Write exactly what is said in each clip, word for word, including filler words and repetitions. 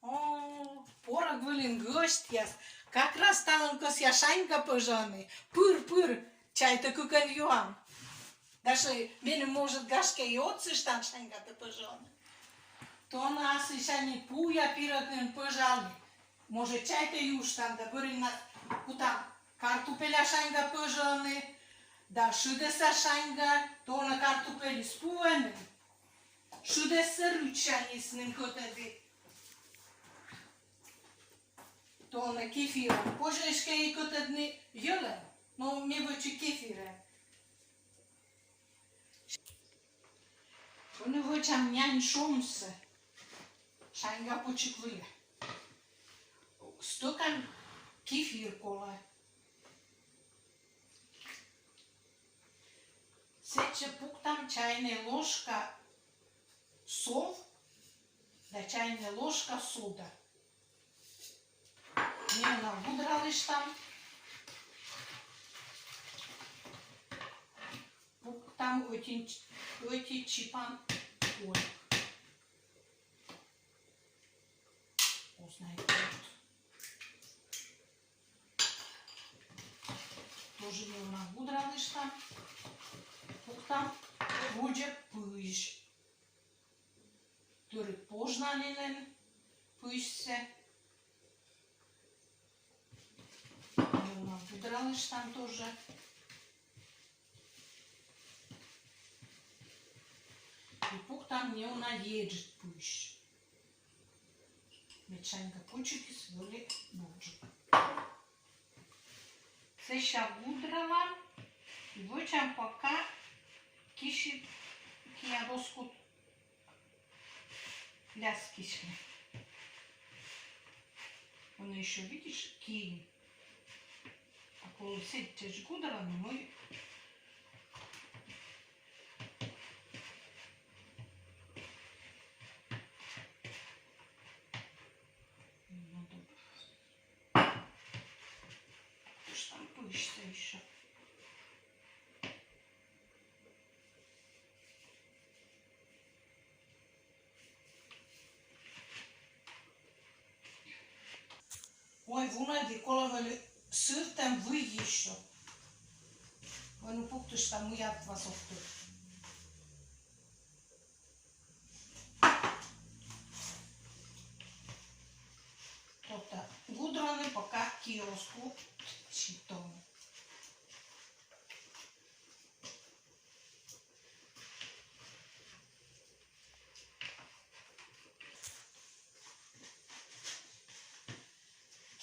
О, порог вылын гӧсьтъяс. Как раз талун кӧсъя шаньга пӧжӧны. Пыр, пыр, чайтӧ, кыкӧн юам. Даже меным, может, гашкӧ, и отсыштан шаньгатӧ пӧжӧны. Тон асьсӧ сянь пуя пирӧгын пӧжалін. Может, чайтӧ, юыштан да бӧрын на кутам картупеля шаньга пӧжӧны да шыдӧса шаньга. Тон картупельыс пуӧны, шыдӧссӧ рытсяньыс нин кӧтӧді. Тон кефирӧн позьӧ эськӧ и кӧтӧдны йӧлӧн, но ме вӧчи кефирӧн. Ӧні вӧчам нянь шомсӧ шаньга пучик вылӧ. Стӧкан кефир колӧ. Сэтчӧ пуктам чайнӧй ложка сов да чайнӧй ложка сода. Неуна гудралыштам. Пуктам ӧти, ӧти чипан кольк. Оз на и кольк. Тоже неуна гудралыштам. Пуктам водзӧ пызь. Тӧрыт пожна нинӧм пызьсӧ. Неуна гудралыштам тоже. И пуктам неуна еджыд пызь. Мед шаньга пучикыс вӧлі бурджык. Сэсся гудралам и вӧчам пока киси, киад оз кут ляскисьны. Он ещё, видишь, киын. А колӧ сэтчӧ гудралны, мый. Надо. Что ж там пышется ещё? Ой, вунӧді, колӧ вӧлі сыртӧм вый ещё. Ӧні пуктышта, мый артмас, ог тӧд. Ог тӧд. Гудрӧны, пока киӧ оз кут ситӧм.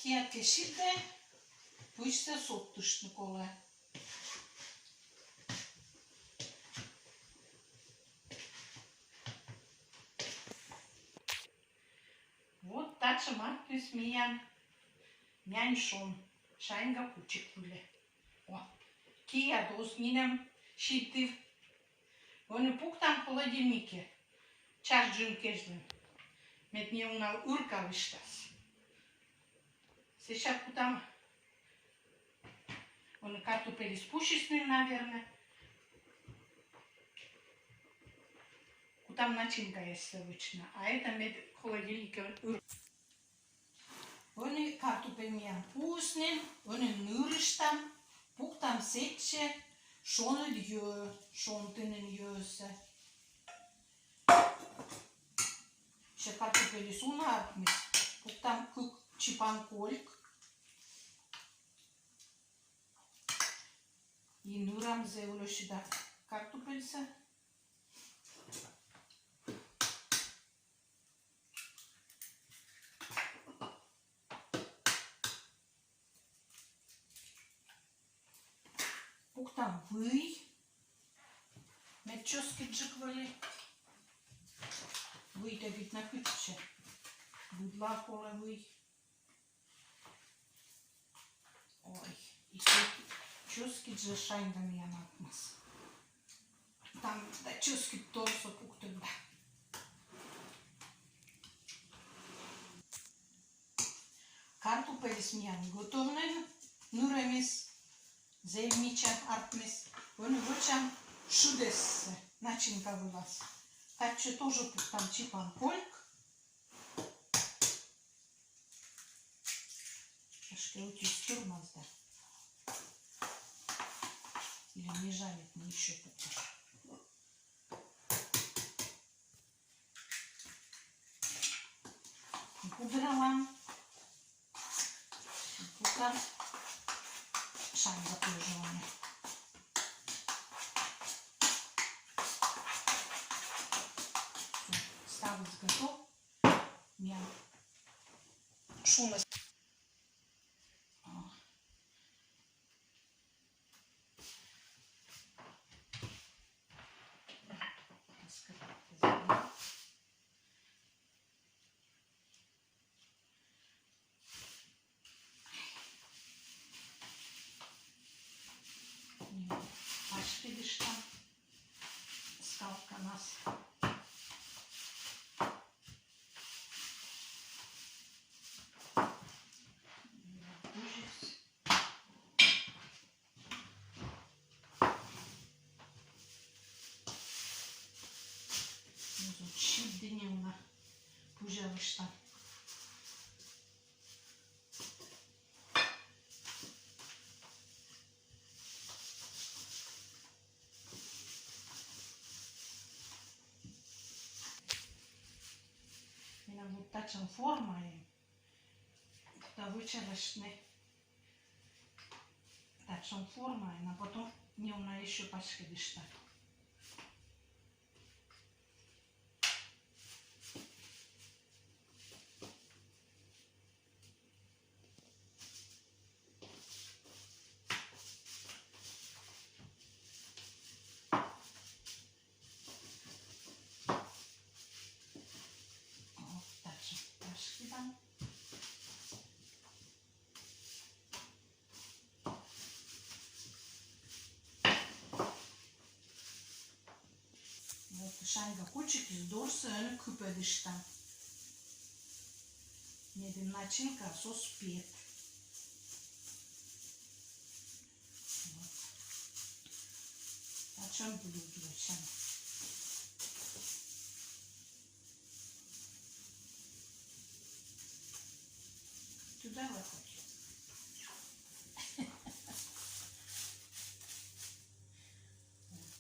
Киад кӧ ситӧ, пызьсӧ содтыштны колӧ. Вот татшӧм артмис миян нянь шом шаньга пучик вылӧ. О, киад оз нинӧм ситы. Ӧні пуктам холодильникӧ час джын кежлӧ, мед неуна ыркалыштас. Сэсся кутам, ӧні картупельыс пусис нин, наверно. Кутам начинкаяссӧ вӧчны, а это мед холодильникӧ ыр- Ӧні картупель миян пуис нин, ӧні нырыштам, пуктам сэтчӧ шоныд йӧ, шонтыны йӧсӧ. Сэтчӧ картупельыс уна артмис, пуктам кык чипан кольк. И нырам зэв лӧсьыда картупельсӧ. Пуктам вый, мед чӧскыдджык вӧлі. Вый тӧдыт на кытчӧ. Быдлаӧ колӧ вый. Ой, и чӧскыдджык шаньга миян артмас. Там да чӧскыд торсӧ пуктӧ да. Картупельыс миян готов нин, нырӧмыс, зэв мича артмис. Ӧні вӧчам шыдӧссӧ начинка вылас. Татчӧ тоже пуктам чипан кольк. Шкелтис тырмас да. Или не жалит, не ещё пока. Гудралам. Пока шаньга тоже у меня. Всё, ставлю готов. Я шумно. Пачкыдыштам скалканас. Чип дыне уна пужалыштам. Менам вот тачӧм формаӧн. Да вычалыштны. Тачӧм формаӧн, а потом неуна ещё пачкыдышта. О, тачӧм пачкыдам. Вот шаньга кучикыс дорсӧ ӧні кыпӧдыштам. Медым начинкаыс оз пет. Вот. Тачӧм блюдӧ вӧчам. Туда выходит. Вот.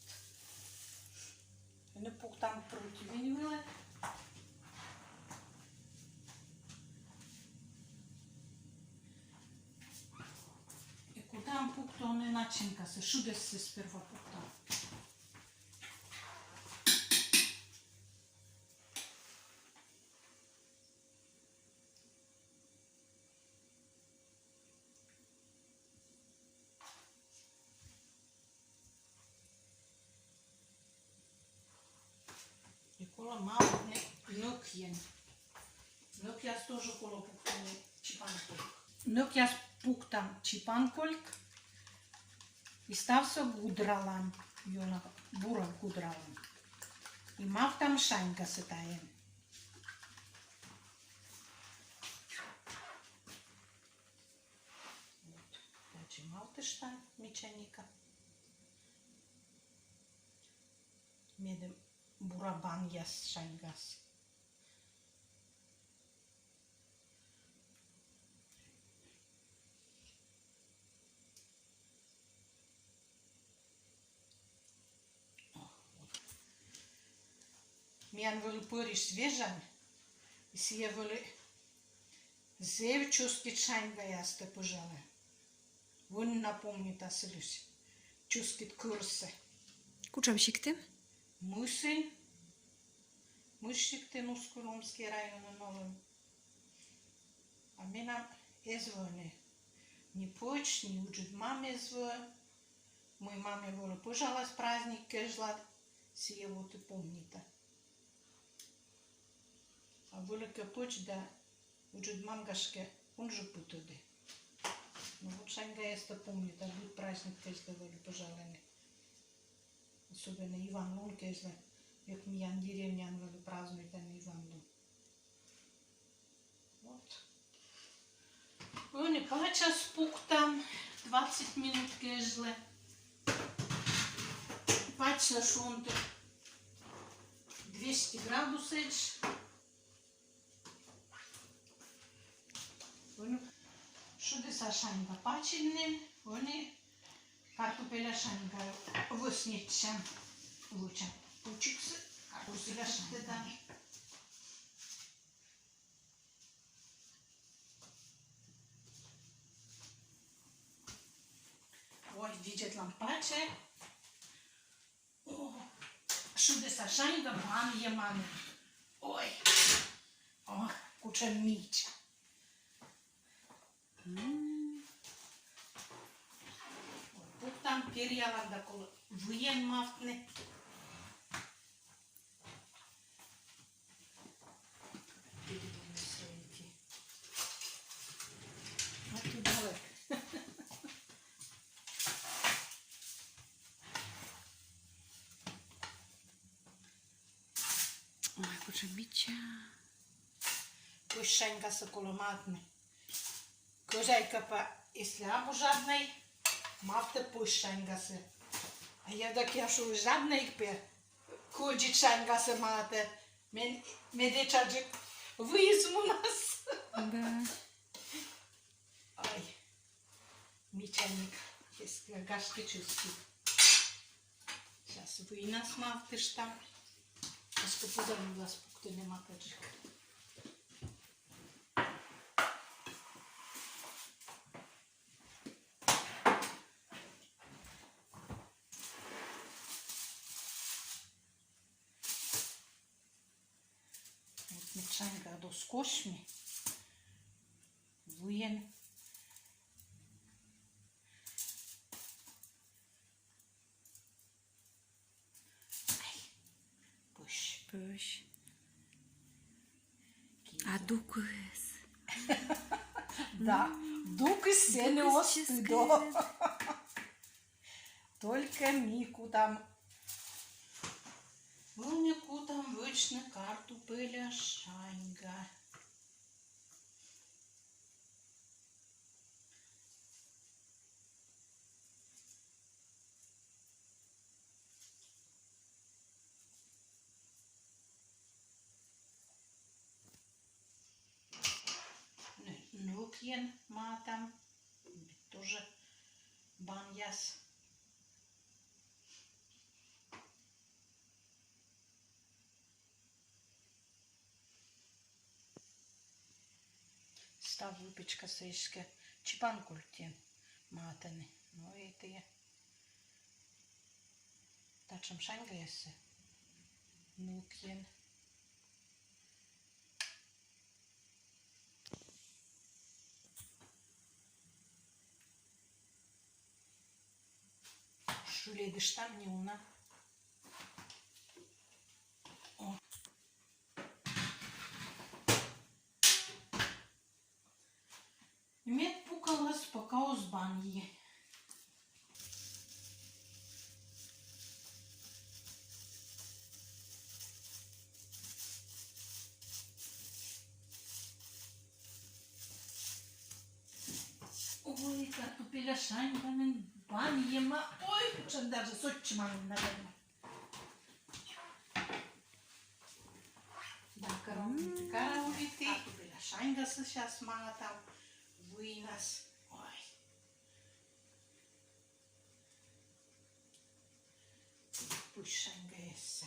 Ӧні пуктам противень вылӧ. И кутам пуктыны начинкасӧ, шыдӧссӧ сперва пуктам. И колӧ мавтны нӧкйӧн. Нӧкъяс тоже колӧ пуктыны чипан кольк. Нӧкъяс пуктам чипан кольк. И ставсӧ гудралам, ёна бура гудралам. И мавтам шаньгасӧ тайӧн. Вот. Тадзи мавтыштам мичаникӧ. Медым бура банъяс шаньгас. Миян вӧлі пӧрысь вежань, сійӧ вӧлі зэв чӧскыд шаньгаястӧ пӧжалӧ. Вон на помнита сылысь чӧскыд кӧрсӧ. Кутшӧм сиктын? Мысын. Мыс сиктын, Усть-Кулёмский районын олам. А менам эз вӧв ни пӧч, ни ыджыд мам эз вӧв. Мый мамӧ вӧлі пӧжалас праздник кежлӧ, сійӧ вот и помнита. А вӧлі кӧ пӧч да ыджыд мам, гашкӧ, унджык пӧ тӧдӧ. Но вот шаньгаястӧ помнита, быд праздник кежлӧ вӧлі пӧжалӧны. Особенно Иван лун кежлӧ. Век миян деревняын вӧлі празднуйтӧны Иван лун. Вот. Ӧні пачӧс пуктам двадцать минут кежлӧ. Пачсӧ шонтӧм двести градусӧдз. Ӧні Шудыса шаньга пачыльны, ӧні картупеля шаньга вӧсньӧдчам. Вӧчам пучиксӧ картупеля шаньга. Ой, видзӧдлам пачӧ. О, шудыса шаньга банйӧ манӧ. Ой, о, кутшӧм мича. М. Ой, пуктам, перъялам да колӧ выйӧн мавтны. А тудалӧ. Ой, кутшӧм мича. Пӧсь шаньгасӧ колӧ мавтны. Кӧзяйка пӧ, если абу жаднӧй, мавтӧ пӧсь шаньгасӧ. А Евдокия шуӧ, жаднӧй пӧ кӧдзыд шаньгасӧ мавтӧ. Мен, медым этшаджык выйыс мунас. Да. Ай, мичаник, если гашкӧ чӧскыд. Сейчас выйнас мавтыштам. Гашкӧ пузан вылас пуктыны матӧджык. Вот ми шаньга дорӧ косьмим. Выйӧн. Ай, пӧсь. Пӧсь. А дукыс? Да, дукыс сэні оз тыдо. Только ми кутам. Ӧні кутам вӧчны картупеля шаньга. Нӧ-, нӧкйӧн мавтам, тоже банъяс. Став выпечкасӧ эськӧ чипан кольтӧн мавтӧны. Но и тайӧ татшӧм шаньгаяссӧ нӧкйӧн. Шыльӧдыштам неуна. О. Мед пукалас, пока оз банйы. Ой, картупеля шаньга мен банйӧма. Ой, кутшӧм даже сотчӧма мен, наверно. Да, караулиті, караулиті. Картупеля шаньгасӧ сейчас мавтам выйнас. Ой. Пӧсь шаньгаяссӧ.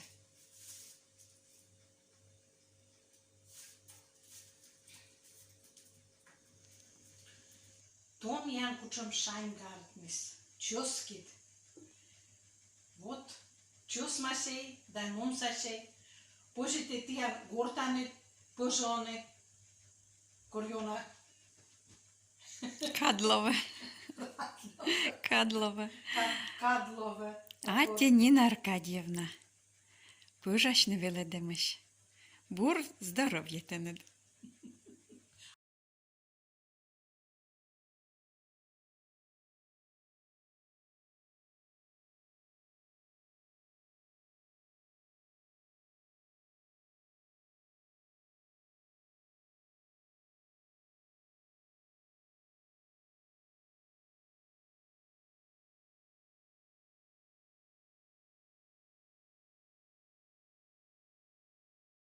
Томъян кутшӧм шаньга артмис. Чӧскыд. Вот. Чӧсмасӧй да нумсасӧй. Позьӧ тэ тіян гортаныд пӧжӧны. Кор ёна. Кад лоӧ. Кад лоӧ. Ка-, кад лоӧ. Аттьӧ, Нина Аркадьевна. Пӧжасьны велӧдӧмысь. Бур здоровье тэныд.